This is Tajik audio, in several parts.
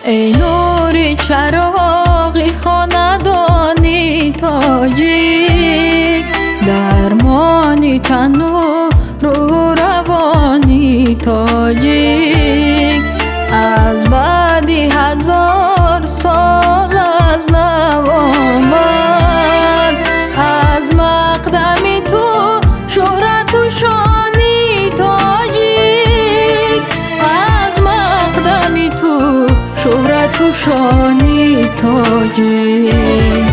Эй нури чароғи хонадони тоҷик, дармони тану рӯҳу равони тоҷик, аз баъди 1000 сол аз нав омад, аз мақдами ту шӯҳрату шони тоҷик, аз мақдами ту шӯҳрату шони тоҷик.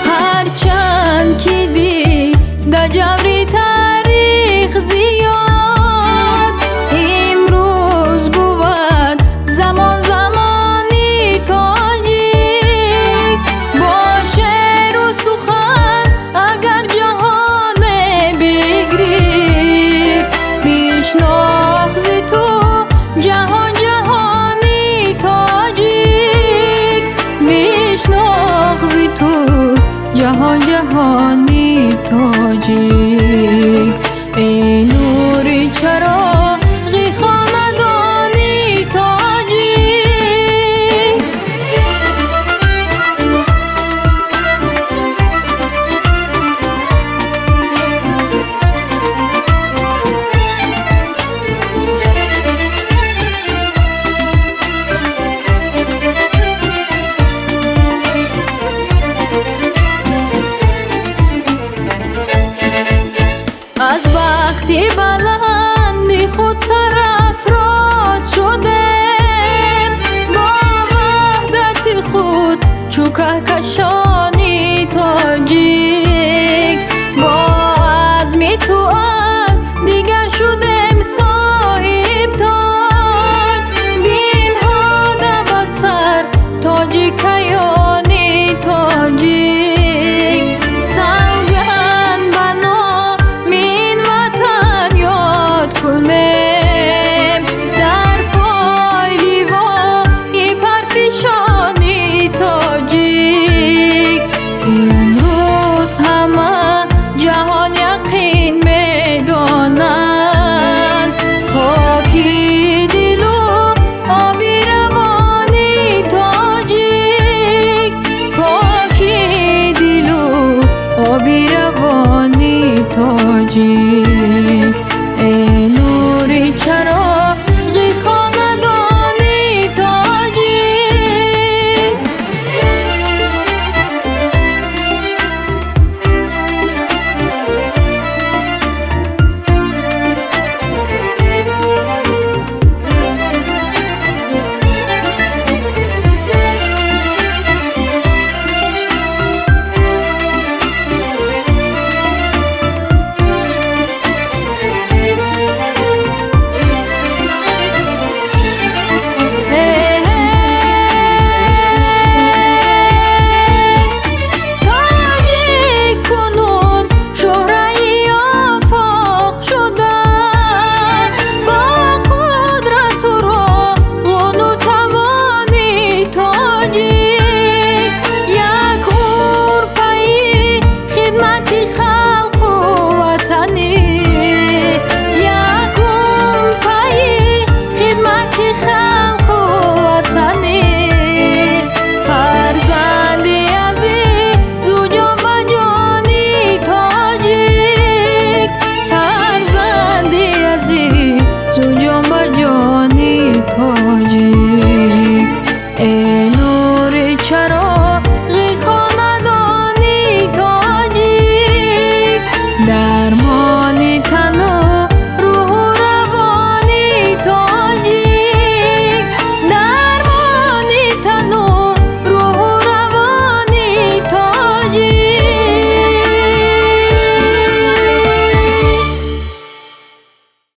Ҳарчанд ки дида ҷаври таърих зиёд, имрӯз бувад замон замони тоҷик. Бо шеъру сухан агар ҷаҳоне бигирифт, бишнохт зи ту ҷаҳон ҷаҳони тоҷик, бишнохт зи ту ҷаҳон ҷаҳони тоҷик. Эй нури чароғи хонадони тоҷик. Аз бахти баланди худ сарафроз шудем, бо ваҳдати худ чу каҳкашон.